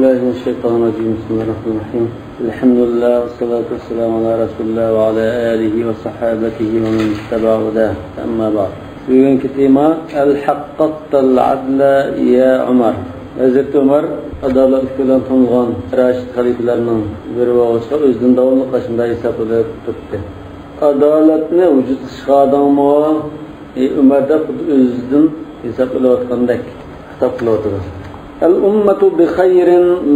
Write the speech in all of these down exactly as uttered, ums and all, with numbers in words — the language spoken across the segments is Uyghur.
بسم الله الرحمن الرحيم. الحمد لله والصلاة والسلام على رسول الله وعلى آله وصحابته ومن اتبع هداه. أما بعد. بۈگۈنكى تېما: «الحققت العدل يا عمر». ھەزرىتى ئۆمەر ئادالەتلىك بىلەن تونۇلغان راشىد خەلىپىلەرنىڭ بىرى بولغاچقا، ئۆزىدىن داۋاملىق ئاشۇنداق ھېسابلىنىپ تۇرۇپتۇ. ئادالەتنى ۋۇجۇدقا چىقاردىڭمۇ، ئى ئۆمەر، دەپ خۇددى ئۆزىدىن ھېساب ئېلىۋاتقاندەك خىتاب قىلىۋاتىدۇ. «الأمة بخير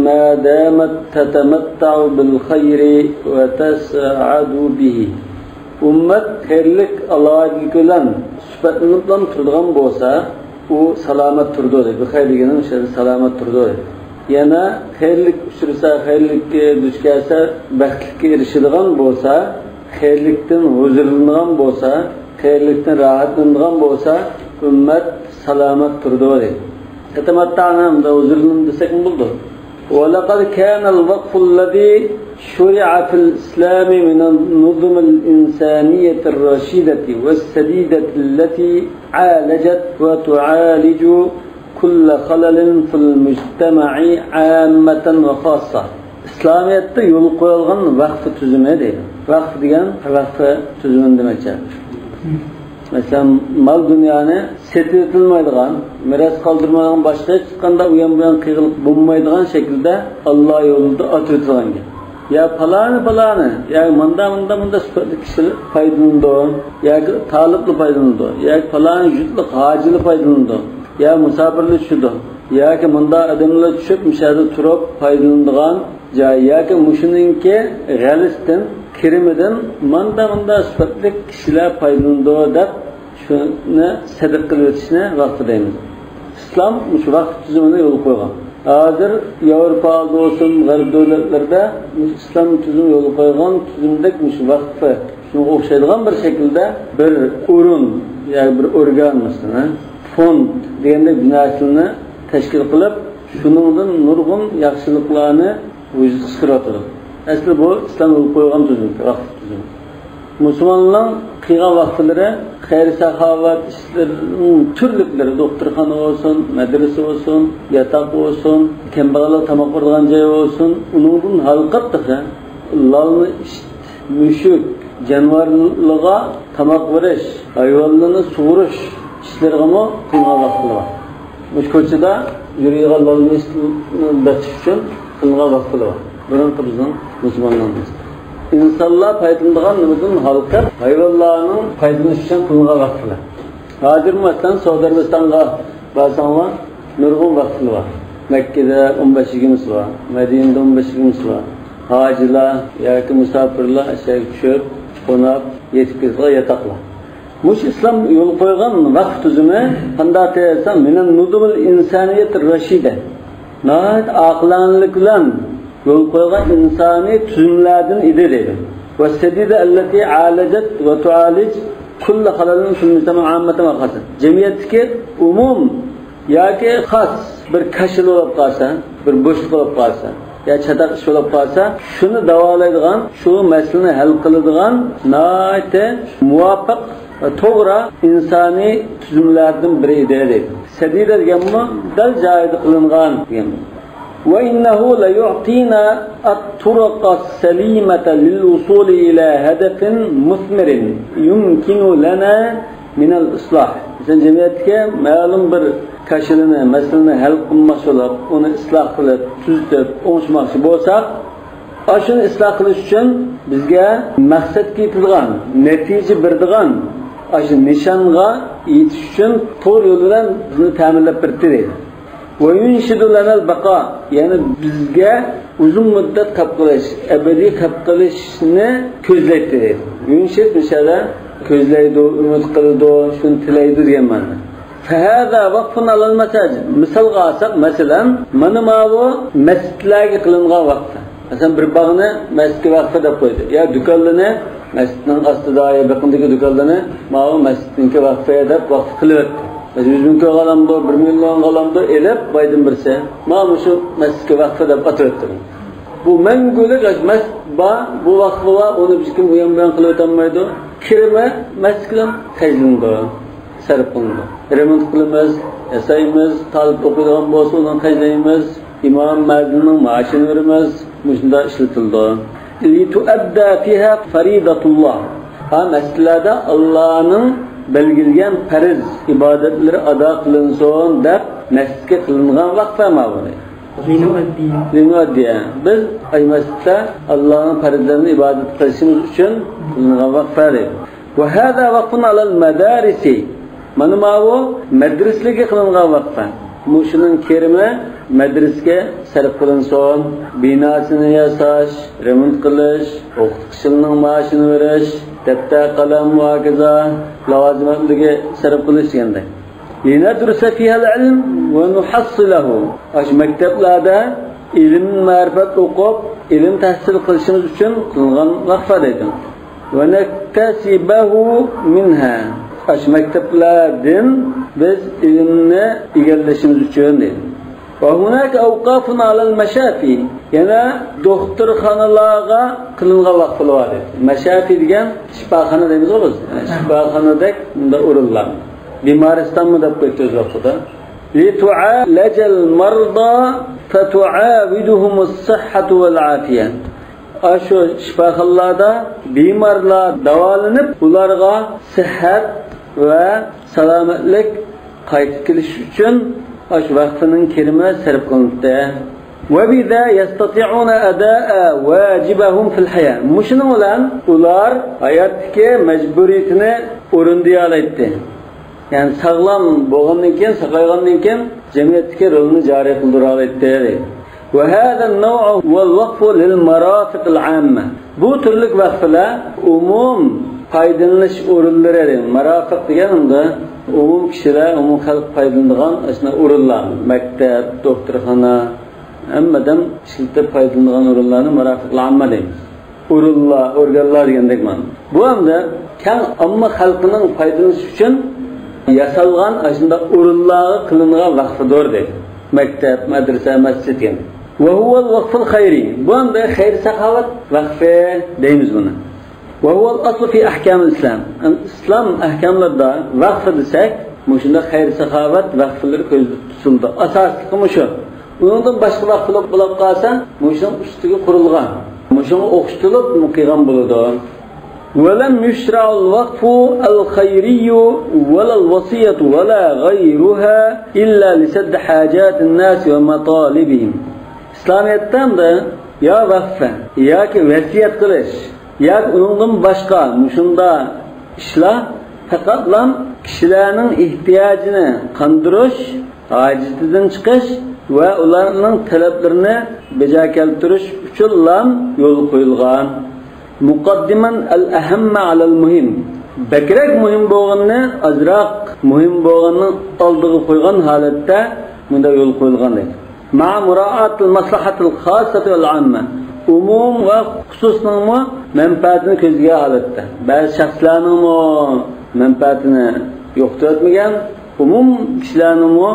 ما دامت تتمتع بالخير وتسعد به». ئۈممەت خەيرلىك ئالاھىدىلىك بىلەن سۈپەتلىنىپلا تۇرىدىغان بولسا، ئۇ سالامەت تۇرىدۇ دەيدۇ. بىخەير دېگىنىڭ ئىچىدە سالامەت تۇرىدۇ دەيدۇ. يەنە خەيرلىك ئۇچرىسا، خەيرلىككە دۇچ كەلسە، بەختلىككە ئېرىشىدىغان بولسا، خەيرلىكتىن ھۇزۇرلىنىدىغان بولسا، خەيرلىكتىن راھەتلىنىدىغان بولسا، ئۈممەت سالامەت تۇرىدۇ دەيدۇ. تەتەمەتتەئنى ھەمدە ھۇزۇرلىنىدۇ دېسەكمۇ بولىدۇ. ولقد كان الوقف الذي شرع في الإسلام من النظم الإنسانية الرشيدة والسديدة التي عالجت وتعالج كل خلل في المجتمع عامة وخاصة. ئىسلامىيەتتە يولغا قويۇلغان ۋەقىف تۈزۈمى دەيدۇ. ۋەقىف دېگەن ۋەقىف تۈزۈمىنى دېمەكچى. مەسىلەن، مال دۇنيانى سېتىۋېتىلمەيدىغان، مىراس قالدۇرمايدىغان، باشقا ھېچقانداق ئۇيان بۇيان قىلغىلى بولمايدىغان شەكىلدە ئاللا يولىدا ئاتىۋېتىلغان گەپ. يا پالانى پالانى، يا ماندا ماندا ماندا سۈپەتلىك كىشىلەر پايدىلىنىدۇ، ياكى تالىپلا پايدىلىنىدۇ، ياكى پالانى يۇرتلۇق ھاجىلا پايدىلىنىدۇ، يا مۇساپىرلار چۈشىدۇ، ياكى مۇنداق ئادەملەر چۈشۈپ مۇشۇ يەردە تۇرۇپ پايدىلىنىدىغان جاي، ياكى مۇشۇنىڭكى غەلىسىدىن، كىرىمىدىن ماندا ماندا سۈپەتلىك كىشىلەر پايدىلىنىدۇ دەپ، شۇنى سەدىقە قىلىۋېتىشنى ۋەقىف دەيمىز. ئىسلام مۇشۇ ۋەقىف تۈزۈمىنى يولغا قويغان. ھازىر ياۋروپادا بولسۇن، غەرب دۆلەتلىرىدە مۇشۇ ئىسلام تۈزۈمى يولغا قويغان تۈزۈمدەك مۇشۇ ۋەقىف، شۇنىڭغا ئوخشايدىغان بىر شەكىلدە بىر ئورۇن، ياكى بىر ئورگان، مەسىلەن، فوند دېگەندەك بىر نەرسىلەرنى تەشكىل قىلىپ، شۇنىڭدىن نۇرغۇن ياخشىلىقلارنى ۋۇجۇدقا چىقىرىۋاتىدۇ. ئەسلى بۇ ئىسلام يولغا قويغان تۈزۈم، ۋەقىف تۈزۈمى. مۇسۇلمانلارنىڭ قىلغان ۋەقىفلىرى خەير-ساخاۋەت ئىشلىرىنىڭ تۈرلۈكلىرى، دوختۇرخانا بولسۇن، مەدرىسە بولسۇن، ياتاق بولسۇن، كەمبەغەللەر تاماق بېرىدىغان جاي بولسۇن، ئۇنىڭدىن ھالقىپ تېخى لالما ئىت، مۈشۈك، جانىۋارلارغا تاماق بېرىش، ھايۋانلارنى سۇغۇرۇش ئىشلىرىغىمۇ قىلغان ۋەقىفلىرى بار. مۇشۇ كوچىدا يۈرىدىغان لالما ئىتنى بېقىش ئۈچۈن قىلىنغان ۋەقىفلىرى بار. بۇرۇنقى بىزنىڭ مۇسۇلمانلارنىڭ. ئىنسانلار پايدىلىنىدىغان نېمىدىن ھالقىپ، ھايۋانلارنىڭ پايدىلىنىشى ئۈچۈن قىلىنغان ۋەقىفلەر. ھازىرمۇ مەسىلەن، سەئۇدى ئەرەبىستانغا بارساڭلار، نۇرغۇن ۋەقىفلەر بار. مەككىدە ئون بەش يىگىرمىسى بار، مەدىنىدە ئون بەش يىگىرمىسى بار. ھاجىلار ياكى مۇساپىرلار ئەشەگە چۈشۈپ، قوناپ، يېتىپ كېتىدىغان ياتاقلار. مۇشۇ ئىسلام يولغا قويغان ۋەقىف تۈزۈمى قانداق دېسەڭ، مىنەن نۇزۇمىل ئىنسانىيەتىر رەشىدە. ناھايىتى ئاقىلانىلىك بىلەن يولغا قويغان ئىنسانىي تۈزۈملەردىن ئىدى دەيدۇ. ۋەسسەدىدە ئەللەتى ئالەجەت ۋە تۇئالىج كۇللە خەلەلىن فىل مۇجتەمە ئاممەتەن ۋە خاسسەن. جەمئىيەتتىكى ئومۇم ياكى خاس بىر كاشىلا بولۇپ قالسا، بىر بوشلۇق بولۇپ قالسا، يا چاتاق ئىش بولۇپ قالسا، شۇنى داۋالايدىغان، شۇ مەسىلىنى ھەل قىلىدىغان ناھايىتى مۇۋاپىق ۋە توغرا ئىنسانىي تۈزۈملەردىن بىرى ئىدى دەيدۇ. سەدىدە دېگەنمۇ دەل جايىدا قىلىنغان دېگەن. وإنه ليعطينا الطرق السليمة للوصول إلى هدف مثمر يمكن لنا من الإصلاح. مەسىلەن، جەمئىيەتتىكى مەلۇم بىر كاشىلىنى، مەسىلىنى ھەل قىلماقچى بولۇپ، ئۇنى ئىسلاھ قىلىپ، تۈزىتىپ، ئوڭشىماقچى بولساق، ئاشۇنى ئىسلاھ قىلىش ئۈچۈن بىزگە مەقسەتكە يېتىدىغان، نەتىجە بېرىدىغان، ئاشۇ نىشانغا يېتىش ئۈچۈن توغرا يول بىلەن بىزنى تەمىنلەپ بېرىدۇ دەيدۇ. ۋە يۇنشىدۇ لەنەل بەقا، يەنى بىزگە ئۇزۇن مۇددەت قاپ قېلىش، ئەبەدىي قاپ قېلىشنى كۆزلەيتتى دەيدۇ. يۇنشىد مۇشۇ يەردە كۆزلەيدۇ، ئۈمىد قىلىدۇ، شۇنى تىلەيدۇ دېگەن مەنىدە. فەھەزا ۋەقفۇن ئەلەل مەساجىد. مىسالغا ئالساق، مەسىلەن، مانا ماۋۇ مەسچىتلەرگە قىلىنغان ۋەقىف. مەسىلەن، بىر باغنى مەسچىتكە ۋەقىف دەپ قويدى. يا دۈكانلىرىنى مەسچىتنىڭ ئاستىدا، يا بېقىندىكى دۈكانلىرىنى ماۋۇ مەسچىتنىڭكى ۋەقفى دەپ ۋەقىف قىلىۋەتتى. مەسىلەن، يۈز مىڭ كويغا ئالامدۇ، بىر مىليونغا ئالامدۇ، ئېلىپ بايدىن بىرسى، مانا مۇشۇ مەسچىتكە ۋەقفى دەپ ئاتىۋەتتى. بۇ مەڭگۈلۈك مەسچىت بار، بۇ ۋەقفى بار، ئۇنى ھېچكىم ئۇيان بۇيان قىلىۋېتەلمەيدۇ. كىرىمى مەسچىتكە خەجلىنىدۇ، سەرپ قىلىنىدۇ. رېمونت قىلىمىز، ياسايمىز، تالىپ ئوقۇيدىغان بولسا ئۇنى خەجلەيمىز. ئىمام مەزىننىڭ مائاشىنى بېرىمىز، مۇشۇنداق ئىشلىتىلىدۇ. لتؤدى فيها فريضة الله. ھا، مەسچىتلەردە ئاللانىڭ بەلگىلىگەن پەرز ئىبادەتلىرى ئادا قىلىنسۇن دەپ مەسچىتكە قىلىنغان ۋەقفە ماۋۇ. لنؤدي. لنؤدي. بىز ئاي مەسچىتتە ئاللانىڭ پەرزلىرىنى ئىبادەت قىلىشىمىز ئۈچۈن قىلىنغان ۋەقفە دەيدۇ. وهذا وقف على المدارس. مانا ماۋۇ مەدرىسىلەرگە قىلىنغان ۋەقفە. مۇشۇنىڭ كىرىمى مەدرىسىگە سەرپ قىلىنسۇن. بىناسىنى ياساش، رېمونت قىلىش، ئوقۇتقۇچىلارنىڭ مائاشىنى بېرىش، دەپتەر، قەلەم ۋە ھاكازا لاۋازىماتلىرىغا سەرپ قىلىش دېگەندەك. لندرس فيها العلم ونحصله. ئاشۇ مەكتەپلەردە ئىلىم مەرىپەت ئوقۇپ، ئىلىم تەھسىل قىلىشىمىز ئۈچۈن قىلىنغان ۋەقفە دەيدۇ. ونكتسبه منها. ئاشۇ مەكتەپلەردىن بىز ئىلىمنى ئىگىلىشىمىز ئۈچۈن دەيدۇ. وهناك أوقاف على المشافي. يەنە دوختۇرخانىلارغا قىلىنغان ۋەقفىلەر بار دەيدۇ. مەشافى دېگەن شىپاخانا دەيمىزغۇ بىز. شىپاخانىدەك مۇنداق ئورۇنلار. بىمارىستانمۇ دەپ قويۇپتۇ ئۆز ۋاقتىدا. لتعالج المرضى فتعاودهم الصحة والعافية. ئاشۇ شىپاخانىلاردا بىمارلار داۋالىنىپ، ئۇلارغا سىھھەت ۋە سالامەتلىك قايتىپ كېلىش ئۈچۈن ئاشۇ ۋەقفىنىڭ كىرىمى سەرپ قىلىنىپتۇ. وبذا يستطيعون أداء واجبهم في الحياة. مۇشۇنىڭ بىلەن ئۇلار ھاياتتىكى مەجبۇرىيىتىنى ئورۇندىيالايتتى. يەنى ساغلام بولغاندىن كېيىن، ساقايغاندىن كېيىن جەمئىيەتتىكى رولىنى جارى قىلدۇرالايتتى. وهذا النوع هو الوقف للمرافق العامة. بۇ تۈرلۈك ۋەقفىلەر ئومۇم پايدىلىنىش ئورۇنلىرى، مارافىق دېگەن ئۇندا ئومۇم كىشىلەر، ئومۇم خەلق پايدىلىنىدىغان ئاشۇنداق ئورۇنلار، مەكتەپ، دوختۇرخانا، ھەممە ئادەم ئىشلىتىپ پايدىلىنىدىغان ئورۇنلارنى مارافىق ئامما دەيمىز. ئورۇنلار، ئورگانلار دېگەندەك مانا. بۇ ئەمدى كەڭ ئامما خەلقىنىڭ پايدىلىنىشى ئۈچۈن ياسالغان ئاشۇنداق ئورۇنلارغا قىلىنغان ۋەقفىدۇر دەيدۇ. مەكتەپ، مەدرىسە، مەسچىت دېگەن. وهو الوقف الخيري. بۇ ئەمدى خەير-ساخاۋەت ۋەقفى دەيمىز بۇنى. وهو الأصل في أحكام الإسلام. ئىسلام ئەھكاملىرىدا ۋەقف دېسەك، مۇشۇنداق خەير-ساخاۋەت ۋەقفلىرى كۆزدە تۇتۇلىدۇ. ئاساسلىقى مۇشۇ. ئۇنىڭدىن باشقا ۋەقىفلەر بولۇپ قالسا، مۇشۇنىڭ ئۈستىگە قۇرۇلغان، مۇشۇنىڭغا ئوخشىتىلىپ قىلغان بولىدۇ. ولم يشرع الوقف الخيري ولا الوصية ولا غيرها إلا لسد حاجات الناس ومطالبهم. ئىسلامىيەتتە ئەمدى يا ۋەقف ياكى ۋەسىيەت قىلىش ياكى ئۇنىڭدىن باشقا مۇشۇنداق ئىشلار پەقەتلا كىشىلەرنىڭ ئېھتىياجىنى قاندۇرۇش، ھاجىتىدىن چىقىش ۋە ئۇلارنىڭ تەلەپلىرىنى بېجا كەلتۈرۈش ئۈچۈنلا يولغا قويۇلغان. مۇقەددىمەن ئەل ئەھەممە ئەلەل مۇھىم. بەكرەك مۇھىم بولغىنىنى ئازراق مۇھىم بولغاننىڭ ئالدىغا قويغان ھالەتتە مۇنداق يولغا قويۇلغان دەيدۇ. مع مراعاة المصلحة الخاصة والعامة. ئومۇم ۋە خۇسۇسنىڭمۇ مەنپەئەتىنى كۆزلىگەن ھالەتتە. بەزى شەخسلەرنىڭمۇ مەنپەئەتىنى يوقىتىۋەتمىگەن، ئومۇم كىشىلەرنىڭمۇ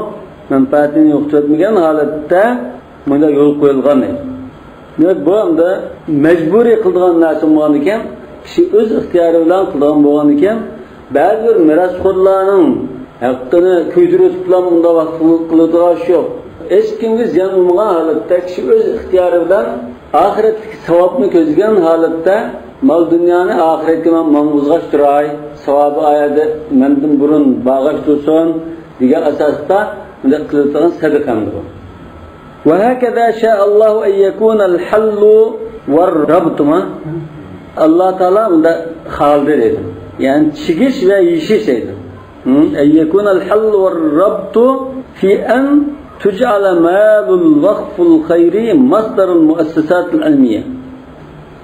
مەنپەئەتىنى يوقىتىۋەتمىگەن ھالەتتە مۇنداق يولغا قويۇلغان. دېمەك، بۇ ئەمدى مەجبۇرىي قىلىدىغان نەرسە بولغاندىكىن، كىشى ئۆز ئىختىيارى بىلەن قىلىدىغان بولغاندىكىن، بەزى بىر مىراسخورلارنىڭ ھەققىنى كۆيدۈرۈۋېتىپلا مۇنداق ۋاقىت قىلىدىغان ئىش يوق. ھېچكىمگە زىيان بولمىغان ھالەتتە، كىشى ئۆز ئىختىيارى بىلەن ئاخىرەتتىكى ساۋابنى كۆزلىگەن ھالەتتە، مال-دۇنيانى ئاخىرەتكە مەن ماڭغۇزغاچ تۇراي، ساۋابى ئايەردە مەندىن بۇرۇن بارغاچ تۇرسۇن دېگەن ئاساستا مۇنداق قىلىدىغان سەدىقەمدۇر بۇ. وهكذا شاء الله أن يكون الحل والربط ما. ئاللا تائالا بۇندا خالىدى دەيدۇ. يەنى چىگىش ۋە يېشىش دەيدۇ. ھىم؟ أن يكون الحل والربط في أن تجعل مال الوقف الخيري مصدر المؤسسات العلمية.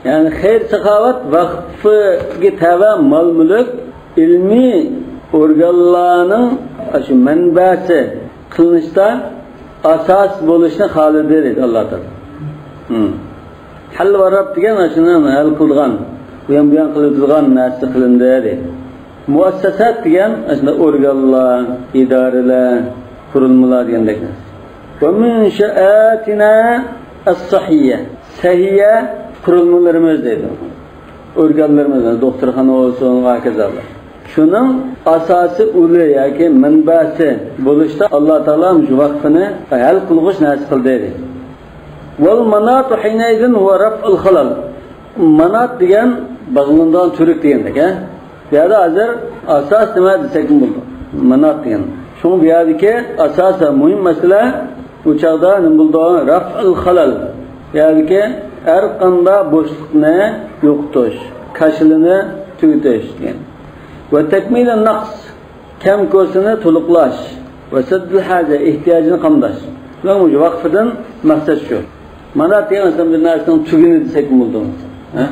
يەنى خەير-ساخاۋەت ۋەقفىگە تەۋە مال-مۈلۈك ئىلمىي ئورگانلارنىڭ ئاشۇ مەنبەسى قىلىنىشتا ئاساس بولۇشنى خالىدى دەيدۇ ئاللا تائالا. ھىم. ھەل ۋە رەب دېگەن ئاشۇنى ھەل قىلىدىغان، ئۇيان-بۇيان قىلىدىغان نەرسە قىلىندى دەيدۇ. مۇئەسسەسات دېگەن ئاشۇنداق ئورگانلار، ئىدارىلەر، قۇرۇلمىلار دېگەندەك نەرسە. ومنشآتنا الصحية. سەھىيە قۇرۇلمىلىرىمىز دەيدۇ. ئورگانلىرىمىز، دوختۇرخانا بولسۇن ۋە ھاكازا. شۇنىڭ ئاساسىي ئۇلى ياكى مەنبەسى بولۇشتا ئاللا تائالا مۇشۇ ۋەقفىنى ھەل قىلغۇچ نەرسە قىلدى دەيدۇ. والمناط حينئذ هو رفع الخلل. مانات دېگەن باغلىنىدىغان تۈۋرۈك دېگەندەك، ھە؟ بۇ يەردە ھازىر ئاساس نېمە دېسەكمۇ بولىدۇ. مانات دېگەن. شۇڭا بۇ يەردىكى ئاساسەن مۇھىم مەسىلە بۇ چاغدا نېمە بولىدۇ؟ رەفئۇل خەلەل. بۇ يەردىكى ھەر قانداق بوشلۇقنى يوقىتىش، كاشىلىنى تۈگىتىش دېگەن. ۋە تەكمىلۇن نەقس. كەم-كوسىنى تولۇقلاش ۋە سەددىل ھاجە، ئېھتىياجنى قامداش. شۇنىڭ ۋەقفىدىن مەقسەت شۇ. مانا دېگەن مەسىلەن بىر نەرسىنىڭ تۈگۈنى دېسەك بولىدۇ. ھە؟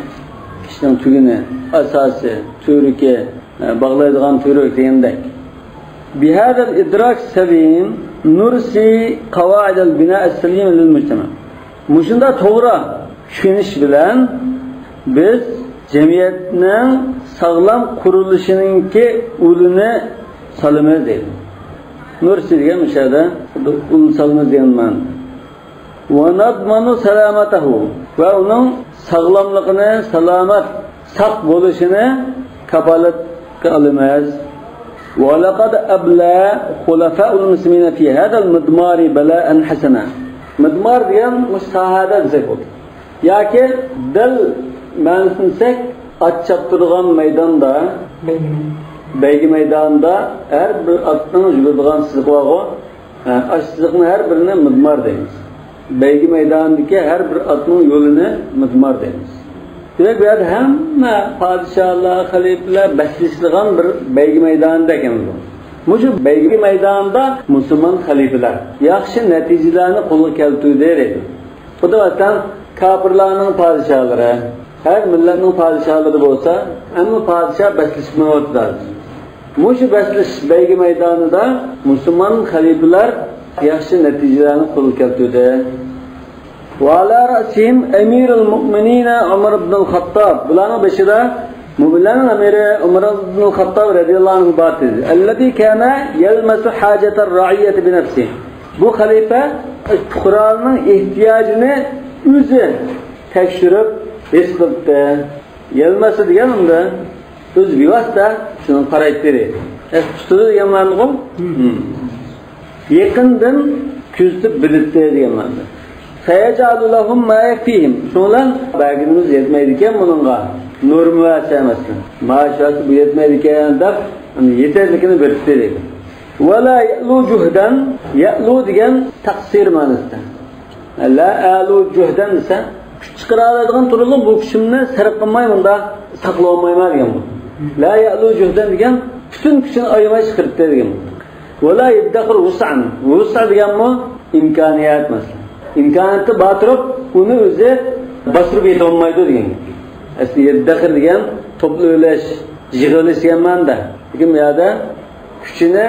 كىشىنىڭ تۈگۈنى، ئاساسى، تۈۋرۈكى، ھە، باغلايدىغان تۈۋرۈك دېگەندەك. بهذا الإدراك السليم نرسي قواعد البناء السليم للمجتمع. مۇشۇنداق توغرا چۈشىنىش بىلەن بىز جەمئىيەتنىڭ ساغلام قۇرۇلۇشىنىڭكى ئۇلىنى سالىمىز دەيدۇ. نۇرسى دېگەن مۇشۇ يەردە ئۇل سالىمىز دېگەن مەنىدە. ونضمن سلامته، ۋە ئۇنىڭ ساغلاملىقىنى، سالامەت، ساق بولۇشىنى كاپالەتكە ئالىمىز. ولقد أبلى خلفاء المسلمين في هذا المضمار بلاء حسنا. مىدمار دېگەن مۇشۇ ساھەدە دېسەك بولىدۇ. ياكى دەل مەنىسىنى دېسەك، ئات چاپتۇرىدىغان مەيداندا، بەيگە مەيدانىدا ھەر بىر ئاتنىڭ يۈگۈرىدىغان سىزىقى بارغۇ. ھە، ئاشۇ سىزىقنى ھەر بىرىنى مىدمار دەيمىز. بەيگە مەيدانىدىكى ھەر بىر ئاتنىڭ يولىنى مىدمار دەيمىز. دېمەك، بۇ يەردە ھەممە پادىشاھلار، خەلىپىلەر بەسلىشىدىغان بىر بەيگە مەيدانىدا ئىكەن بۇ. مۇشۇ بەيگە مەيدانىدا مۇسۇلمان خەلىپىلەر ياخشى نەتىجىلەرنى قولغا كەلتۈردى دەيدۇ. خۇددى مەسىلەن، كاپىرلارنىڭ پادىشاھلىرى، ھەر مىللەتنىڭ پادىشاھلىرى بولسا، ھەممە پادىشاھ بەسلىشىپ مېڭىۋاتىدۇ. مۇشۇ بەسلىشىش بەيگە مەيدانىدا مۇسۇلمان خەلىپىلەر ياخشى نەتىجىلەرنى قولغا كەلتۈردى. وعلى رأسهم أمير المؤمنين عمر بن الخطاب. بۇلارنىڭ بېشىدا مۆمىنلەرنىڭ ئەمىرى ئۆمەر ئىبنۇل خەتتاب رەزىياللاھۇ ئەنھۇ بار ئىدى. الذي كان يلمس حاجة الرعية بنفسه. بۇ خەلىپە پۇقرالارنىڭ ئېھتىياجىنى ئۆزى تەكشۈرۈپ ھېس قىلاتتى. يەلمەسە دېگەن ئۇندا ئۆزى بىۋاسىتە شۇنى قارايتتى. ئەس تۇتىدۇ دېگەن مەنىغۇ؟ يېقىندىن كۆزىتىپ بىلىتتى دېگەن مەنىدە. فيجعل لهم ما يكفيهم. شۇڭا بەرگىنىمىز يەتمەيدىكەن بۇنىڭغا. نورما ۋەسە مەسىلەن. مائاش ۋەسە بۇ يەتمەيدىكەن دەپ، يېتەرلىكىنى بېرىپتى دەيدۇ. ولا يألو جهدا. يألو دېگەن تەقسىر مەنىسىدە. لا ئەلۇ جۇھدەن دېسە، كۈچ چىقىرالايدىغان تۇرىدۇ، بۇ كۈچۈمنى سەرپ قىلماي مۇندا ساقلىۋالمايمەن دېگەن بۇ. لا يەلۇ جۇھدەن دېگەن پۈتۈن كۈچىنى ئايىماي چىقىرىپتۇ دېگەن بۇ. ۋەلا يەددەخىر ۋۇسئەن. ۋۇسئە دېگەنمۇ ئىمكانىيەت مەسىلەن. ئىمكانىيىتى بار تۇرۇپ، ئۇنى ئۆزى باستۇرۇپ يېتىۋالمايدۇ دېگەن گەپ. ئەسلى يەددەخىر دېگەن توپلىۋېلىش، يىغىۋېلىش دېگەن مەنىدە. لېكىن بۇ يەردە كۈچىنى،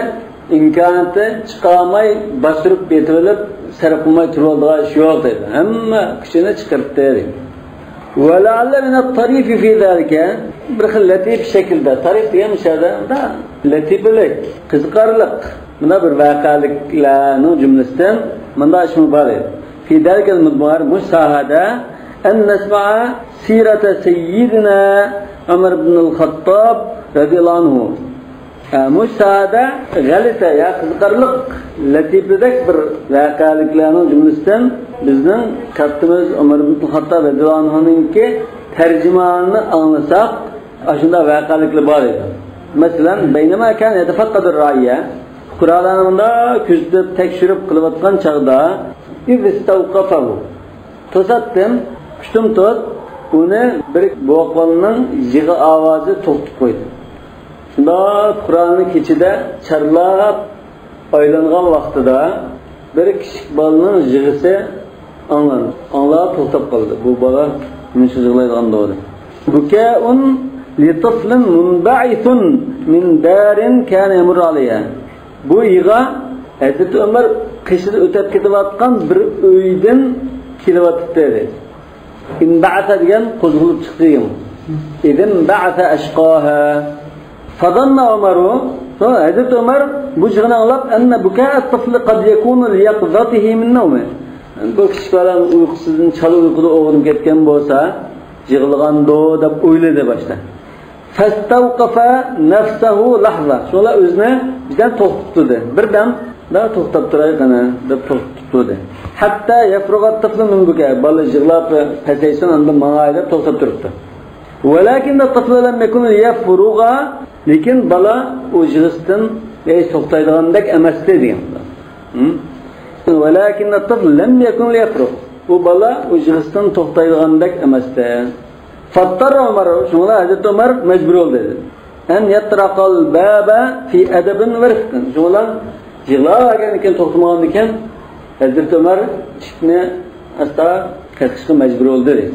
ئىمكانىيىتى چىقارماي، باستۇرۇپ يېتىۋېلىپ، سەرپ قىلماي تۇرۇۋالىدىغان ئىش يوق دەيدۇ. ھەممە كۈچىنى چىقىرتتى دەيدۇ. ولعل من الطريف في ذلك، بىر خىل لەتىپ شەكىلدە، تەرىف دېگەن مۇشۇ يەردە لەتىپىلىك، قىزىقارلىق، مۇنداق بىر ۋەقەلىكلەرنىڭ جۈملىسىدىن مۇنداق ئىشمۇ بار ئىدى. في ذلك المضمار، مۇشۇ ساھەدە، أن نسمع سيرة سيدنا عمر بن الخطاب رضي الله عنه. ھە، مۇشۇ ساھەدە غەلىتە يا قىزىقارلىق، لەتىپىدەك بىر ۋەقەلىكلەرنىڭ جۈملىسىدىن بىزنىڭ كاتتىمىز ئۆمەر ئىبن خەتتاب رەزىياللاھۇ ئەنھۇنىڭكى تەرجىمانىنى ئاڭلىساق، ئاشۇنداق ۋەقەلىكلەر بار ئىدى. مەسىلەن، بينما كان يتفقد الرعية، پۇقرالارنى مۇنداق كۆزىتىپ، تەكشۈرۈپ قىلىۋاتقان چاغدا، إذ استوقفه، توساتتىن، ئۇشتۇمتۇت ئۇنى بىر بوۋاق بالىنىڭ يىغا ئاۋازى توختىتىپ قويدى. شۇنداق پۇقرالارنىڭ كېچىدە چارلاپ ئايلانغان ۋاقتىدا بىر كىچىك بالىنىڭ يىغىسى ئاڭلاندى. ئاڭلاپ توختاپ قالدى. بۇ بالا نېمىشقا يىغلايدىغاندۇ دەپ. بكاء لطفل منبعث من دار كان يمر عليها. بۇ يىغا ھەزرىتى ئۆمەر قېشىدا ئۆتۈپ كېتىۋاتقان بىر ئۆيدىن كېلىۋاتىدۇ دەيدۇ. انبعث دېگەن قوزغىلىپ چىقتى دېگەن. إذ انبعث أشقاها. فظن عمر، ھەزرىتى ئۆمەر بۇ يىغىنى ئاڭلاپ، أن بكاء الطفل قد يكون ليقظته من نومه. بۇ كىچىك بالا ئۇيقۇسىدىن، چالا ئۇيقۇدا ئويغىنىپ كەتكەن بولسا، يىغلىغاندۇ دەپ ئويلىدى باشتا. فاستوقف نفسه لحظة. شۇڭا ئۆزىنى بىردەم توختىتىپ تۇردى. بىردەم، دا توختاپ تۇراي قېنى، دەپ توختىتىپ تۇردى. حتى يفرغ الطفل من بكائه. بالا يىغلاپ پەسەيسۇن، ئاندىن ماڭاي دەپ توختاپ تۇرۇپتۇ. ولكن الطفل لم يكن ليفرغ. لېكىن بالا ئۇ يىغىسىدىن ھېچ توختايدىغاندەك ئەمەستى دېگەن. ھە؟ ولكن الطفل لم يكن ليفرغ. ئۇ بالا ئۇ يىغىسىدىن توختايدىغاندەك ئەمەستى. فاضطر عمر، شۇڭا ھەزرىتى ئۆمەر مەجبۇر بولدى. أن يطرق الباب في أدب ورفق. شۇڭا يىغلاۋەرگەندىن كېيىن، توختىمىغاندىن كېيىن، ھەزرىتى ئۆمەر ئىشىكنى ئاستا قېقىشقا مەجبۇر بولدى.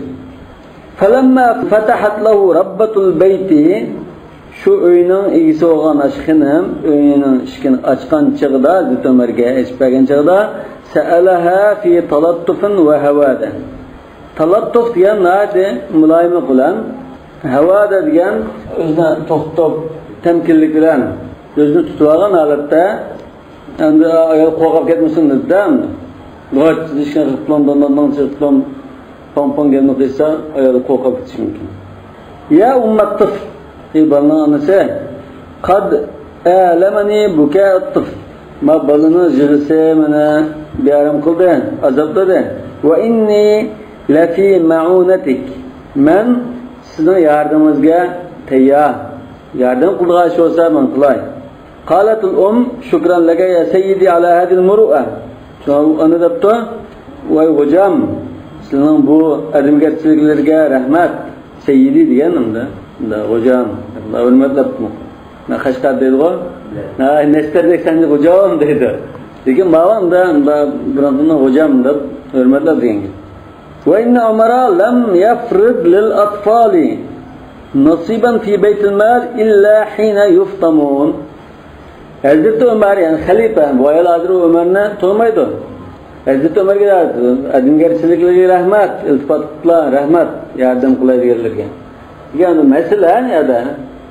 فلما فتحت له ربة البيت، شۇ ئۆينىڭ ئىگىسى بولغان ئاشۇ خېنىم ئۆينىڭ ئىشىكىنى ئاچقان چېغىدا، ھەزرىتى ئۆمەرگە ئېچىپ بەرگەن چېغىدا، سألها في تلطف وهوادة. تلطف دېگەن ناھايىتى مۇلايىملىق بىلەن، ھەۋادە دېگەن ئۆزىنى توختىتىپ، تەمكىنلىك بىلەن ئۆزىنى تۇتۇۋالغان ھالەتتە، ئەمدى ئايال قورقۇپ كەتمىسۇن دېدى-دە، ئەمدى. غاچ دېيىشكەن قىلىپ، دون، دون، دون، دون چېلىپ، پوڭ، پوڭ گەپنى قىلسا، ئايال قورقۇپ كېتىشى مۇمكىن. يا أم الطفل، ئەي بالىنىڭ ئانىسى، قد آلمني بكاء الطفل. ما بالىنىڭ يىغىسى مېنى بىئارام قىلدى، ئازابلىدى. وإني لفي معونتك. مەن سىزنىڭ ياردىمىڭىزگە تەييار. ياردەم قىلىدىغان ئىش بولسا، مەن قىلاي. قالت الأم: شكرا لك يا سيدي على هذه المروءة. شۇڭا ئۇ ئانا دەپتۇ: ۋاي خوجام، سىلىنىڭ بۇ ئادەمگەرچىلىكلىرىگە رەھمەت. سەييىدى دېگەن ئەمدى، ئەمدى خوجام، ھۆرمەتلەپ، مانا قەشقەر دەيدىغۇ. ھە، نەشتەردەك سەنچە خوجام دەيدۇ. لېكىن ماۋۇ ئەمدى، ئەمدى بۇرۇنقىنى خوجام دەپ ھۆرمەتلەپ دېگەن گەپ. وإن عمر لم يفرض للأطفال نصيبا في بيت المال إلا حين يفطمون. ھەزرىتى ئۆمەر، يەنى خەلىپە، بۇ ئايال ھازىر ئۇ ئۆمەرنى تونۇمايدۇ. ھەزرىتى ئۆمەرگە ئادەمگەرچىلىكلىرىگە رەھمەت، ئىلتىپاتلار، رەھمەت، ياردەم قىلاي دېگەنلىرىگە. دېگەن مەسىلە نەدە؟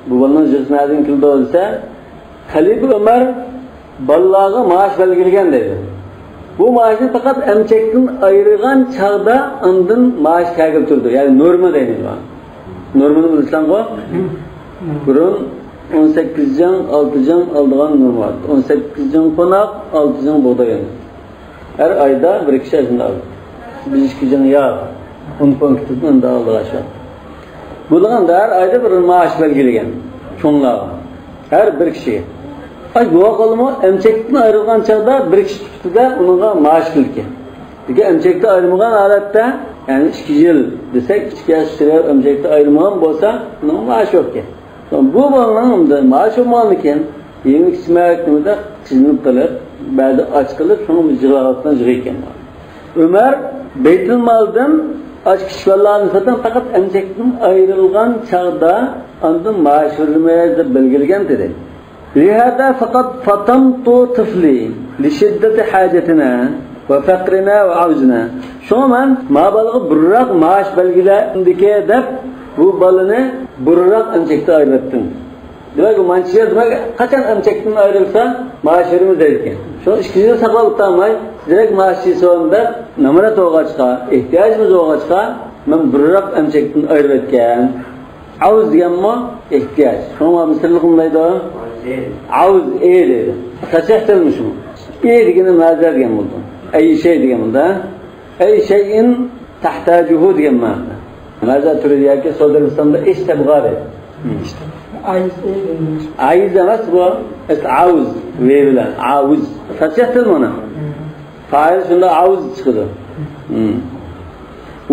بۇ بالىنىڭ يىغىسى نەدىن كېلىدۇ دېسە، خەلىپە ئۆمەر بالىلارغا مائاش بەلگىلىگەن دەيدۇ. بۇ مائاشنى پەقەت ئەمچەكتىن ئايرىغان چاغدا ئاندىن مائاش كەلگىلى تۇرىدۇ. يەنى نورما دەيمىز بۇ. نورمىنى بىلىسەنغۇ؟ بۇرۇن ئون سەككىز جىڭ، ئالتە جىڭ ئالىدىغان نورما بار. ئون سەككىز جىڭ قوناق، ئالتە جىڭ بۇغداي ئۈنى. ھەر ئايدا بىر كىشى ئاشۇنداق ئالىدۇ. بىر ئىككى جىڭ ياغ، ئۇن پونكىتىدىن ئۇنداق ئالىدىغان ئىش يوق. بولغاندا ھەر ئايدا بىر مائاش بەلگىلىگەن چوڭلارغا. ھەر بىر كىشىگە. ئاي، بۇ ۋاقىتلىمۇ ئەمچەكتىن ئايرىلغان چاغدا بىر كىشى سۈپىتىدە ئۇنىڭغا مائاش كېلىدىكەن. لېكىن ئەمچەكتىن ئايرىلمىغان ھالەتتە، يەنى ئىككى يىل دېسەك، ئىككى ياش كىشىلەر ئەمچەكتىن ئايرىلمىغان بولسا، ئۇنىڭغا مائاش يوقكەن. بۇ بالىنىڭ مائاشى بولمىغاندىكىن، يېمەك ئىچمەك نېمىدە قىينىلىپ قېلىپ، بەزى ئاچ قېلىپ، شۇڭا بىر يىغلاۋاتقان يىغا ئىكەن. ئۆمەر بەيتۇلمالدىن ئاشۇ كىشىلەرگە نىسبەتەن پەقەت ئەمچەكتىن ئايرىلغان چاغدا ئاندىن مائاش بېرىمىز دەپ بەلگىلىگەن دېدى. لهذا فقد فطمت طفلي لشدة حاجتنا وفقرنا وعوزنا. شۇڭا مەن ما بالىغا بۇرۇنراق مائاش بەلگىلەمدىكى دەپ بۇ بالىنى بۇرۇنراق ئەمچەكتىن ئايرىۋەتتىم. دېمەك، مانچە يىل، دېمەك، قاچان ئەمچەكتىن ئايرىلسا، مائاش بېرىمىز دەيدىكەن. شۇ ئىككى يىل ساقلاپ ئولتۇرماي، دېرەك مائاش يېسۇن دەپ، نامرات بولغاچقا، ئېھتىياجىمىز بولغاچقا، مەن بۇرۇنراق ئەمچەكتىن ئايرىۋەتكەن. ئاۋز دېگەنمۇ ئېھتىياج. شۇڭا مىسىرلىق نېمە دەيدۇ؟ ئاۋز ئېي دەيدۇ. تەسىھ تىلمۇ شۇ. ئېي دېگىنى مازا دېگەن بولىدۇ. ئەي شەي دېگەن بولىدۇ. ئەي شەيئىن تەھتاجۇھۇ دېگەن مەنىدە. مازا تۇرىدۇ ياكى سودىرىستاندا ئىش تەبغا دەيدۇ. ئايز، ئېي دەيدۇ. ئايز ئەمەس بۇ. ئاۋز. ۋې بىلەن. ئاۋز. تەسىھ تىل مانا. پائىل شۇنداق ئاۋز چىقىدۇ. ھىم.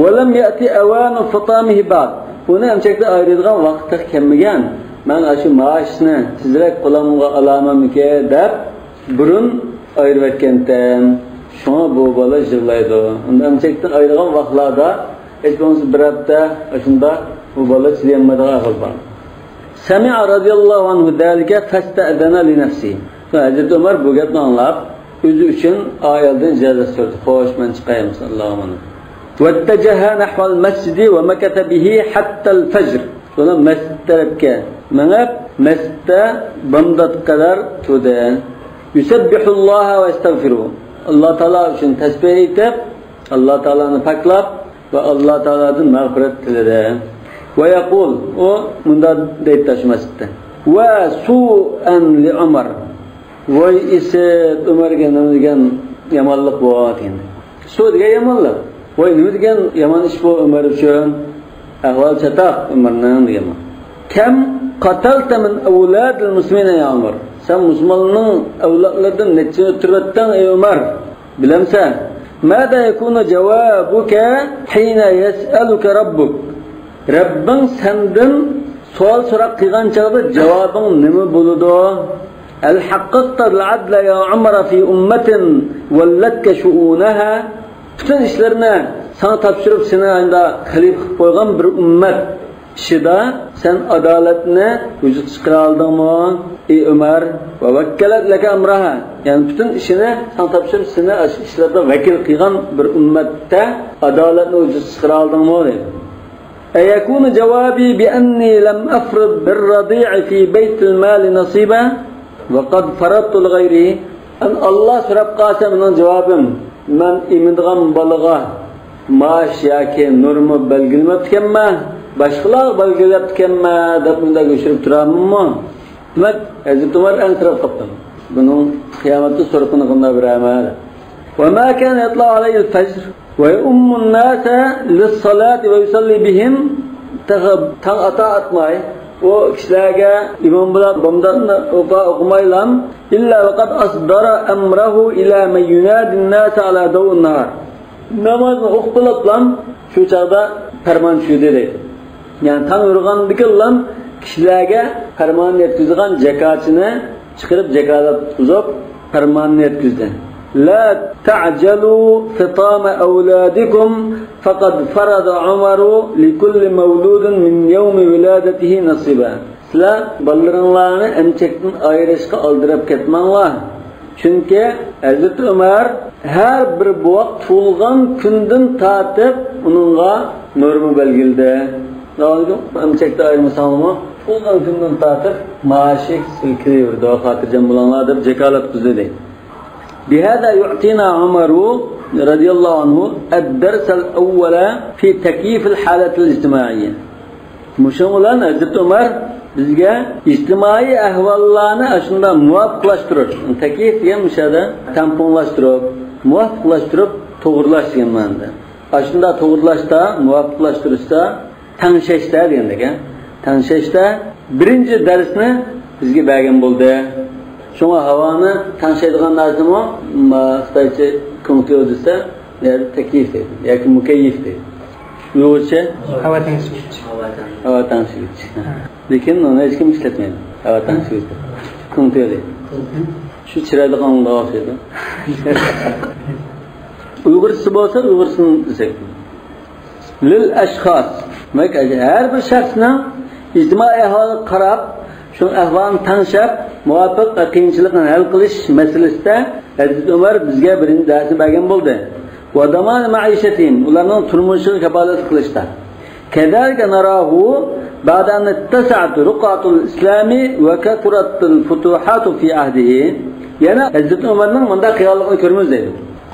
ولم يأت أوان فطامه بعد. ئۇنى ئەمچەكتىن ئايرىيدىغان ۋاقىت تېخى كەلمىگەن. مەن ئاشۇ مائاشنى تېزرەك قولۇمغا ئالامەنمىكىن دەپ بۇرۇن ئايرىۋەتكەنتىم. شۇڭا بۇ بالا يىغلايدۇ. ئەمدى ئەمچەكتىن ئايرىغان ۋاقىتلاردا ھېچ بولمىسا بىر ھەپتە ئاشۇنداق بۇ بالا چىدىيالمايدىغان ئەھۋال بار. سمع رضي الله عنه ذلك فاستأذن لنفسه. ھەزرىتى ئۆمەر بۇ گەپنى ئاڭلاپ، ئۆزى ئۈچۈن ئايالدىن ئىجازەت سورىدى. خوش، مەن چىقاي، ئاللاھۇ ئامانەت. واتجه نحو المسجد ومكث به حتى الفجر. سونا مەسچىت تەرەپكە مېڭىپ، مەسچىتتە بامداتقا قەدەر تۇردى. يسبح الله ويستغفره. ئاللا تائالا ئۈچۈن تەسبىھ ئېيتىپ، ئاللا تائالانى پاكلاپ، ۋە ئاللا تائالادىن مەغپىرەت تىلىدى. ۋە يەقۇل، ئۇ مۇنداق دەيتتى شۇ مەسچىتتە. ۋە سۇئەن لىئۇمەر. ۋاي ئىسىت، ئۆمەرگە نېمە دېگەن يامانلىق بۇ دېگەن. شۇ دېگەن يامانلىق. ۋاي، نېمە دېگەن يامان ئىش بۇ ئۆمەر ئۈچۈن؟ ئەھۋالى چاتاق ئۆمەرنىڭ دېگەن. كم قتلت من أولاد المسلمين يا عمر؟ سەن مۇسۇلماننىڭ ئەۋلادلىرىدىن نەچچىنى ئۆلتۈرۈۋەتتىڭ، ئەي ئۆمەر؟ بىلەمسەن؟ ماذا يكون جوابك حين يسألك ربك؟ رەببىڭ سەندىن سوئال سوراق قىلغان چاغدا جاۋابىڭ نېمە بولىدۇ؟ هل حققت العدل يا عمر في أمة ولتك شؤونها؟ پۈتۈن ئىشلىرىنى ساڭا تاپشۇرۇپ، سېنى ئەندا خەلىپە قىلىپ قويغان بىر ئۈممەت ئىچىدە سەن ئادالەتنى ۋۇجۇدقا چىقىرالدىڭمۇ، ئى ئۆمەر؟ ووكلت لك أمرها، يەنى پۈتۈن ئىشىنى ساڭا تاپشۇرۇپ، سېنى ئاشۇ ئىشلاردا ۋەكىل قىلغان بىر ئۈممەتتە ئادالەتنى ۋۇجۇدقا چىقىرالدىڭمۇ دەيدۇ. أيكون جوابي بأني لم أفرض بالرضيع في بيت المال نصيبا وقد فرضت لغيره؟ ئەن ئاللا سوراپ قالسا، مېنىڭ جاۋابىم، مەن ئېمىدىغان بالىغا مائاش ياكى نورما بەلگىلىمەپتىكەنمەن، باشقىلارغا بەلگىلەپتىكەنمەن دەپ مۇنداق يوشۇرۇپ تۇرامەنمۇ؟ دېمەك، ھەزرىتى ئۆمەر ئەنسىرەپ قاپتۇ. بۇنىڭ قىيامەتتە سورىقىنى قانداق بېرەمەن؟ وما كان يطلع علي الفجر ويؤم الناس للصلاة ويصلي بهم. تاڭ ئاتا ئاتماي، ئۇ كىشىلەرگە ئىمام بولۇپ بامداتنى ئوقۇ-، ئوقۇمايلا، إلا وقد أصدر أمره إلى من ينادي الناس على ضوء النهار. نامازنى ئوقۇپ بولۇپلا شۇ چاغدا پەرمان چۈشۈردى دەيدۇ. يەنى تاڭ يورۇغاندىكىنلا كىشىلەرگە پەرمان يەتكۈزىدىغان جاكارچىنى چىقىرىپ، جاكارات تۇتقۇزۇپ، پەرماننى يەتكۈزدى. لا تعجلوا فطام أولادكم فقد فرض عمر لكل مولود من يوم ولادته نصيبا. سىلەر بالىلىرىڭلارنى ئەمچەكتىن ئايرىشقا ئالدىراپ كەتمەڭلار. چۈنكى ھەزرىتى ئۆمەر ھەر بىر بوۋاق تۇغۇلغان كۈندىن تارتىپ ئۇنىڭغا نورما بەلگىلىدى. ئەمچەكتە ئايرىمىساڭلارمۇ، تۇغۇلغان كۈندىن تارتىپ مائاشى سىلكىلىۋېرىدۇ، خاتىرجەم بولۇڭلار دەپ جاكارات قىلدى. بهذا يعطينا عمر رضي الله عنه الدرس الأول في تكييف الحالة الاجتماعية. مۇشۇنىڭ بىلەن ھەزرىتى ئۆمەر بىزگە ئىجتىمائىي ئەھۋاللارنى ئاشۇنداق مۇۋاپىقلاشتۇرۇش، تەكيىف دېگەن مۇشۇ يەردە تەڭپۇڭلاشتۇرۇپ، مۇۋاپىقلاشتۇرۇپ، توغرىلاش دېگەن مەنىدە. ئاشۇنداق توغرىلاشتا، مۇۋاپىقلاشتۇرۇشتا، تەڭشەشتە دېگەندەك، تەڭشەشتە بىرىنچى دەرسنى بىزگە بەرگەن بولدى. شۇڭا ھاۋانى تەڭشەيدىغان نەرسىمۇ، ما، خىتايچە كۇڭتيو دېسە، يەنى تەكيىف دەيدۇ ياكى مۇكەييىف دەيدۇ. ئۇيغۇرچە؟ ھاۋا تەڭشىگۈچ. ھاۋا تەڭشىگۈچ. ھە. لېكىن ئۇنى ھېچكىم ئىشلەتمەيدۇ. ھاۋا تەڭشىگۈچ. كۇڭتيو دەيدۇ. شۇ چىرايلىق ئاڭلىغان ئوخشايدۇ. ئۇيغۇرچىسى بولسا ئۇيغۇرچىسىنى دېسەك. لىل ئەشخاس. دېمەك، ھەر بىر شەخسنىڭ ئىجتىمائىي ئەھۋالىغا قاراپ، شۇنىڭ ئەھۋالىنى تەڭشەپ، مۇۋاپىق قىيىنچىلىقنى ھەل قىلىش مەسىلىسىدە ھەزرىتى ئۆمەر بىزگە بىرىنچى دەرسنى بەرگەن بولدى. ۋە دامانى مەئىشەتىھىم، ئۇلارنىڭ تۇرمۇشىغا كاپالەتلىك قىلىشتا. كەزالىكە ناراھۇ بەئدە ئەن ئىتتەسەئەت رۇقئەتۇل ئىسلامى ۋە كەسۇرەتىل فۇتۇھاتۇ فى ئەھدىھى. يەنە ھەزرىتى ئۆمەرنىڭ مۇنداق قىلغانلىقىنى كۆرىمىز دەيدۇ.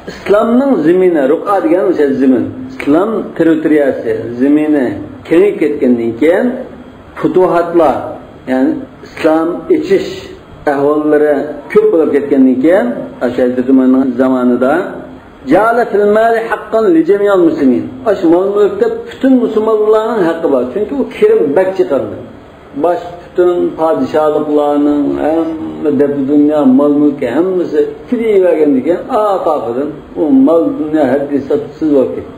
ئىسلامنىڭ زېمىنى، رۇقئە دېگەن ئۆشە زېمىن، ئىسلام تېررىتورىيەسى، زېمىنى كېڭىيىپ كەتكەندىن كېيىن، پۇتۇھاتلار، يەنى ئىسلام ئېچىش ئەھۋاللىرى كۆپ بولۇپ كەتكەندىن كېيىن، ئاشۇ ھەزرىتى ئۆمەرنىڭ زامانىدا، جەئەلە فىل مالى ھەققەن لىجەمىئىل مۇسلىمىن. ئاشۇ مال-مۈلۈكتە پۈتۈن مۇسۇلمانلارنىڭ ھەققى بار. چۈنكى ئۇ كىرىم بەك چىقىرىدۇ. باش پۈتۈن پادىشاھلىقلارنىڭ ھەممە دەپتۇ دۇنيا مال-مۈلكى ھەممىسى كېلىۋەرگەندىن كېيىن، ئاخىرىدىن ئۇ مال-دۇنيا ھەددى-ھېسابسىز بولۇپ كەتتى.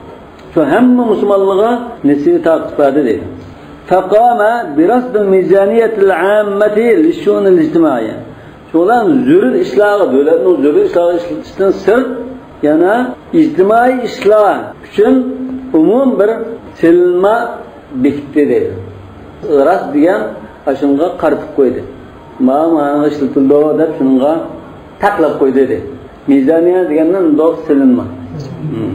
شۇ ھەممە مۇسۇلمانلارغا نېسىۋى تارقىتىپ بەردى دەيدۇ. فقام برصد الميزانية العامة للشؤون الاجتماعية. شۇنىڭ بىلەن زۆرۈر ئىشلارغا، دۆلەتنىڭ زۆرۈر ئىشلارغا ئىشلىتىشتىن سىرت، يەنە ئىجتىمائىي ئىشلار ئۈچۈن ئومۇمىي بىر سېلىنما بېكىتتى دەيدۇ. راست دېگەن ئاشۇنىڭغا قارىتىپ قويدى. مانا، مانا ئىشلىتىلىدۇ دەپ شۇنىڭغا تەقلەپ قويدى دەيدۇ. مىزانىيە دېگەندىن دوغرا سېلىنما. مم.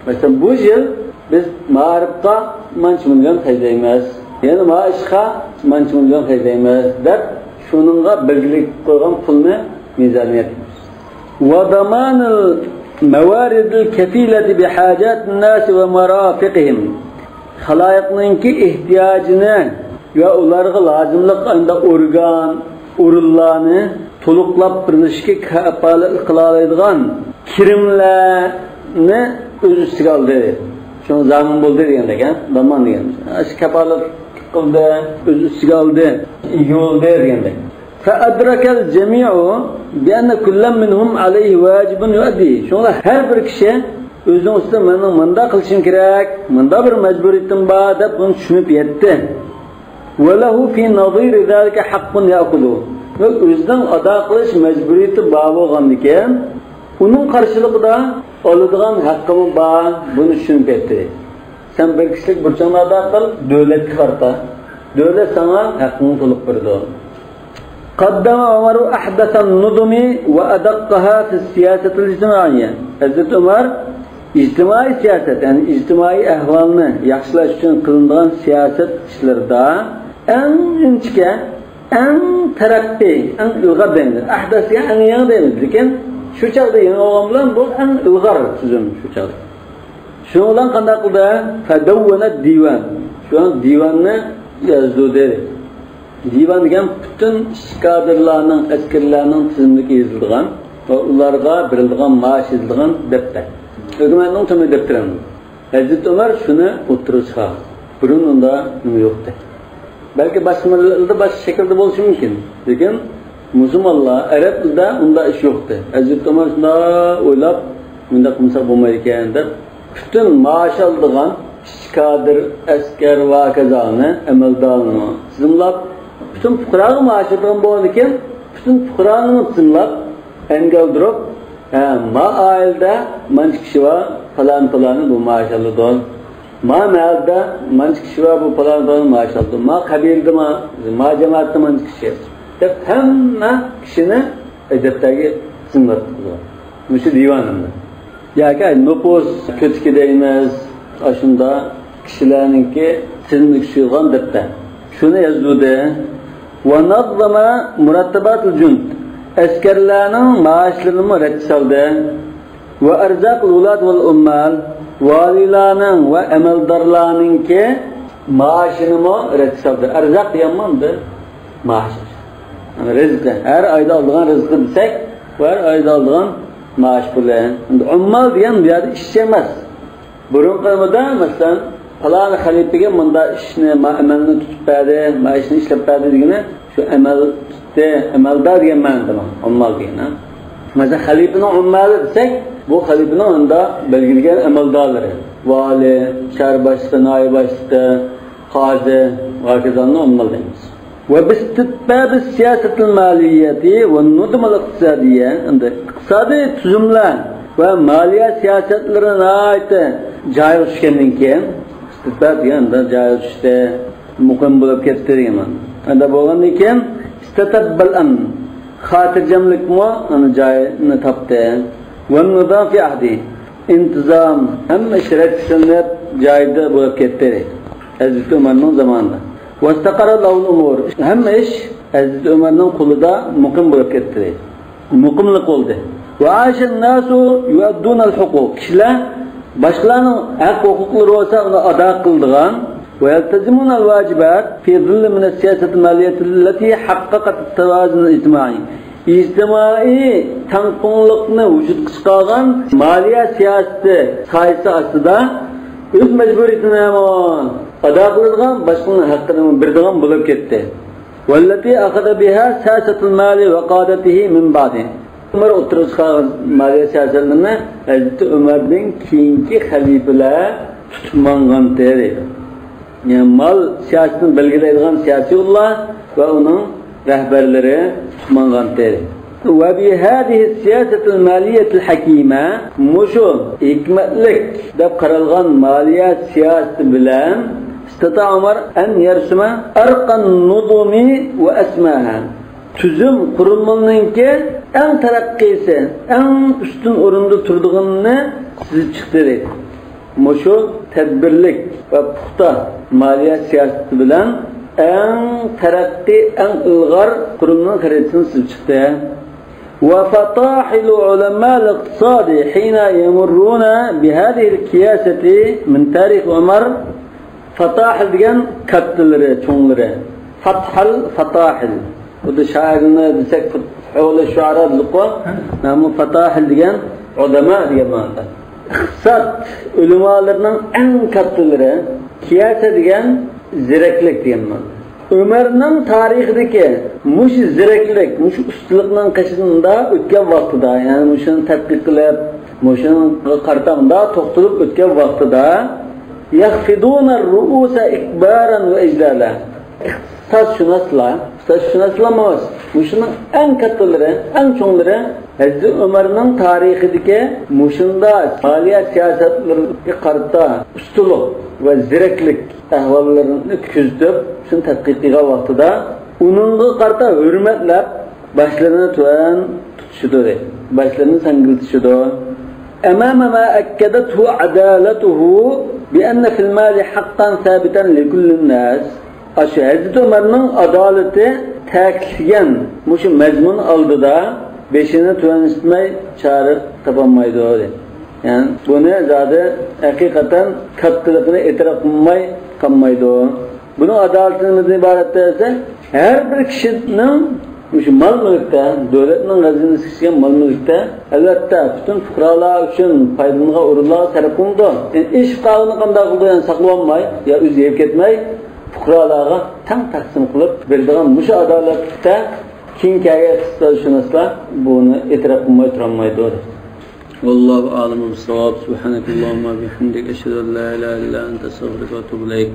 مەسىلەن، بۇ يىل بىز مائارىپقا مانچە مىليون خەجلەيمىز، يەنە مانا ئىشقا مانچە مىليون خەجلەيمىز دەپ شۇنىڭغا بەلگىلەپ قويغان پۇلنى مىزانىيە دەيمىز. وضمان الموارد الكفيلة بحاجات الناس ومرافقهم. خالايىقنىڭكى ئېھتىياجىنى ۋە ئۇلارغا لازىملىق ئورگان، ئورۇنلارنى تولۇقلاپ بېرىشكە كاپالەتلىك قىلالايدىغان كىرىملەر، نى ئۆز ئۈستىگە ئالدى. شۇڭا زامىن بولدى دېگەندەك، ھە؟ ضامان دېگەن. ئاشۇ كاپالەتلىك قىلدى، ئۆز ئۈستىگە ئالدى، ئىگە بولدى دېگەندەك. فأدرك الجميع بأن كلا منهم عليه واجب يؤديه. شۇڭا ھەر بىر كىشى ئۆزىنىڭ ئۈستىدە مېنىڭ مۇنداق قىلىشىم كېرەك، مۇنداق بىر مەجبۇرىيىتىم بار دەپ بۇنى چۈشىنىپ يەتتى. وله في نظير ذلك حق يأخذه. ۋە ئۆزىنىڭ ئادا قىلىش مەجبۇرىيىتى بار بولغاندىكىن، ئۇنىڭ قارشىلىقىدا ئالىدىغان ھەققىمۇ بار، بۇنى چۈشىنىپ يەتتى. سەن بىر كىشىلىك بۇرچۇڭنى ئادا قىل، دۆلەتكە قارىتا. دۆلەت ساڭا ھەققىڭنى تولۇق بېرىدۇ. قدم عمر أحدث النظم وأدقها في السياسة الاجتماعية. ھەزرىتى ئۆمەر ئىجتىمائىي سىياسەت، يەنى ئىجتىمائىي ئەھۋالنى ياخشىلاش ئۈچۈن قىلىنىدىغان سىياسەت ئىشلىرىدا ئەڭ ئىنچىكە، ئەڭ تەرەققىي، ئەڭ ئىلغار دەيمىز. ئەھدەس دېگەن ئەڭ يېڭى دەيمىز. لېكىن شۇ چاغدا يېڭى بولغان بىلەن بۇ ئەڭ ئىلغار تۈزۈم شۇ چاغدا. شۇنىڭ بىلەن قانداق قىلدى؟ فدون الديوان. شۇ دىۋاننى يازدۇردى. دىۋان دېگەن پۈتۈن ئىچكى كادىرلارنىڭ، ئەسكەرلەرنىڭ تىزىملىكى يېزىلىدىغان ۋە ئۇلارغا بېرىلىدىغان مائاش يېزىلىدىغان دەپتەر. ھۆكۈمەتنىڭ تۈرمە دەپتىرى. ھەزرىتى ئۆمەر شۇنى ئوتتۇرىغا چىقارغان. بۇرۇن ئۇنداق نېمە يوقتى. بەلكى باشقا مىللەتلەردە باشقا شەكىلدە بولۇشى مۇمكىن. لېكىن مۇسۇلمانلار، ئەرەبلەردە ئۇنداق ئىش يوقتى. ھەزرىتى ئۆمەر شۇنداق ئويلاپ، مۇنداق قىلمىساق بولمايدىكەن دەپ، پۈتۈن مائاش ئالىدىغان ئىچكى كادىر، ئەسكەر ۋە ھاكازانى، ئەمەلدارنى تىزىملاپ، پۈتۈن پۇقراغا مائاش بېرىدىغان بولغاندىكىن، پۈتۈن پۇقرانىمۇ تىزىملاپ، ئەنگە ئالدۇرۇپ، ھە، ما ئائىلىدە مانچە كىشى بار، پالان پالانى بۇ مائاش ئالىدۇ. ما مەھەللىدە مانچە كىشى بار، بۇ پالان پالان مائاش ئالىدۇ. ما قەبىلىدە ما، ما جامائەتتە مانچە كىشى دەپ ھەممە كىشىنى دەپتەرگە تىزىملاپ تۇرىدۇ. مۇشۇ دىۋانىمدا. ياكى نوپۇس كۆتىكى دەيمىز، ئاشۇنداق كىشىلەرنىڭكى تىزىملىكى چۈشۈرگەن دەپتەر. شۇنى يازدۇردى. ونظم مرتبات الجند. ئەسكەرلەرنىڭ مائاشلىرىنىمۇ رەتكە سالدى. وأرزاق الولاة والعمال. ۋالىيلارنىڭ ۋە ئەمەلدارلارنىڭكى مائاشىنىمۇ رەتكە سالدى. ئەرزاق دېگەنمۇ ئەمدى مائاش. يەنى رىزقى. ھەر ئايدا ئالىدىغان رىزقى دېسەك، بۇ ھەر ئايدا ئالىدىغان مائاش پۇلى. ئەمدى ئۇممال دېگەن بۇ يەردە ئىشچى ئەمەس. بۇرۇنقى ئەمىردە، مەسىلەن، پالان خەلىپىگە مۇنداق ئىشنى، ما ئەمەلنى تۇتۇپ بەردى، ما ئىشنى ئىشلەپ بەردى دېگىنى شۇ ئەمەل تۇتتى، ئەمەلدار دېگەن مەنىدە ئۇممال دېگەن، ھە. مەسىلەن، خەلىپىنىڭ ئۇممالى دېسەك، بۇ خەلىپىنىڭ ئۇندا بەلگىلىگەن ئەمەلدارلىرى. ۋالى، شەھەر باشلىقى، ناھىيە باشلىقى، قازى ۋە ھاكازانى ئۇممال دەيمىز. وباستتباب السياسة المالية والنظم الاقتصادية. ئەمدى ئىقتىسادىي تۈزۈملەر ۋە مالىيە سىياسەتلىرى ناھايىتى جايىغا چۈشكەندىن كېيىن، ئىستىتباب دېگەن ئەمدى جايىغا چۈشتى، مۇقىم بولۇپ كەتتى دېگەن مەنە. ئەمدى بولغاندىن كېيىن، استتب الأمن، خاتىرجەملىكمۇ ئەمدى جايىنى تاپتى. والنظام في عهده. ئىنتىزام، ھەممە ئىش رەتكە سېلىنىپ، جايىدا بولۇپ كەتتى. ھەزرىتى ئۆمەرنىڭ زامانىدا. واستقرت له الأمور. ھەممە ئىش ھەزرىتى ئۆمەرنىڭ قولىدا مۇقىم بولۇپ كەتتى. مۇقىملىق بولدى. وعاش الناس يؤدون الحقوق. كىشىلەر باشقىلارنىڭ ھەق ھوقۇقلىرى بولسا، ئۇنى ئادا قىلىدىغان. ويلتزمون الواجبات في ظل من السياسة المالية التي حققت التوازن الاجتماعي. ئىجتىمائىي تەڭپۇڭلۇقنى ۋۇجۇدقا چىقارغان مالىيە سىياسىتى سايىسى ئاستىدا ئۆز مەجبۇرىيىتىنى ئادا قىلىدىغان، باشقىلارنىڭ ھەققىنى بېرىدىغان بولۇپ كەتتى. والتي أخذ بها ساسة المال وقادته من بعده. ئۆمەر ئوتتۇرىغا چىقارغان مالىيە سىياسەتلىرىنى ھەزرىتى ئۆمەردىن كېيىنكى خەلىپىلەر تۇتۇپ ماڭغانتى دەيدۇ. يەنى مال سىياسىتىنى بەلگىلەيدىغان سىياسىيونلار ۋە ئۇنىڭ رەھبەرلىرى تۇتۇپ ماڭغانتى. وبهذه السياسة المالية الحكيمة، مۇشۇ ھېكمەتلىك دەپ قارالغان مالىيە سىياسىتى بىلەن استطاع عمر أن يرسم أرقى النظم وأسماها. تۈزۈم قۇرۇلمىنىڭكى ئەڭ تەرەققىيسى، ئەڭ ئۈستۈن ئورۇندا تۇرىدىغىنىنى سىزىپ چىقتى دەيدۇ. مۇشۇ تەدبىرلىك ۋە پۇختا مالىيە سىياسىتى بىلەن ئەڭ تەرەققىي، ئەڭ ئىلغار قۇرۇمنىڭ خەرىتىسىنى سىزىپ چىقتى. وفطاحل علماء الاقتصاد حين يمرون بهذه الكياسة من تاريخ عمر. فاتاھىل دېگەن كاتتىلىرى، چوڭلىرى. فاتھال، فاتاھىل. خۇددى شائىرنى دېسەك، فۇتھۇل شۇئارا دېدۇققۇ. مانا بۇ فاتاھىل دېگەن ئۇلەما دېگەن مەنىدە. ئىقتىساد ئۆلىمالىرىنىڭ ئەڭ كاتتىلىرى، كىياسە دېگەن زېرەكلىك دېگەن مانا. ئۆمەرنىڭ تارىخىدىكى مۇشۇ زېرەكلىك، مۇشۇ ئۇستىلىقنىڭ قېشىدا ئۆتكەن ۋاقتىدا، يەنى مۇشۇنى تەتقىق قىلىپ، مۇشۇنىڭغا قارىتا توختىلىپ ئۆتكەن ۋاقتىدا، يخفضون الرؤوس إكبارا وإجلالا. ئىقتىسادشۇناسلار، ئىقتىسادشۇناسلار ئەمەس، مۇشۇنىڭ ئەڭ كاتتىلىرى، ئەڭ چوڭلىرى ھەزرىتى ئۆمەرنىڭ تارىخىدىكى مۇشۇنداق مالىيە سىياسەتلىرىگە قارىتا ئۇستىلىق ۋە زېرەكلىك ئەھۋاللىرىنى كۆزىتىپ، شۇنى تەتقىق قىلغان ۋاقتىدا ئۇنىڭغا قارىتا ھۆرمەتلەپ، باشلىرىنى تۆۋەن تۇتۇشىدۇ، باشلىرىنى سەڭگىلتىشىدۇ. أمام ما أكدته عدالته بأن في المال حقا ثابتا لكل الناس. ئاشۇ ھەزرىتى ئۆمەرنىڭ ئادالىتى تەكىتلىگەن مۇشۇ مەزمۇن ئالدىدا بېشىنى تۆۋەنلىتمەي چارە تاپالمايدۇ، دەيدۇ. يەنى بۇنى زادى ھەقىقەتەن كاتتىلىقىنى ئېتىراپ قىلماي قالمايدۇ. بۇنىڭ ئادالىتى نېمىدىن ئىبارەت دېسە، ھەر بىر كىشىنىڭ مۇشۇ مال مۈلۈكتە، دۆلەتنىڭ خەزىنىسىگە چۈشكەن مال مۈلۈكتە، ئەلۋەتتە، پۈتۈن پۇقرالار ئۈچۈن پايدىلىنىدىغان ئورۇنلارغا سەرپ قىلىنىدۇ. يەنى ئېشىپ قالغىنى قانداق قىلىدۇ؟ يەنى ساقلىۋالماي يا ئۆزى يەپ كەتمەي، پۇقرالارغا تەڭ تەقسىم قىلىپ بېرىدىغان مۇشۇ ئادالەتتە كېيىن كەلگەن ئىقتىسادشۇناسلار بۇنى ئېتىراپ قىلماي تۇرالمايدۇ. والله أعلم بالصواب. سبحانك اللهم وبحمدك، أشهد أن لا إله إلا أنت، أستغفرك وأتوب إليك.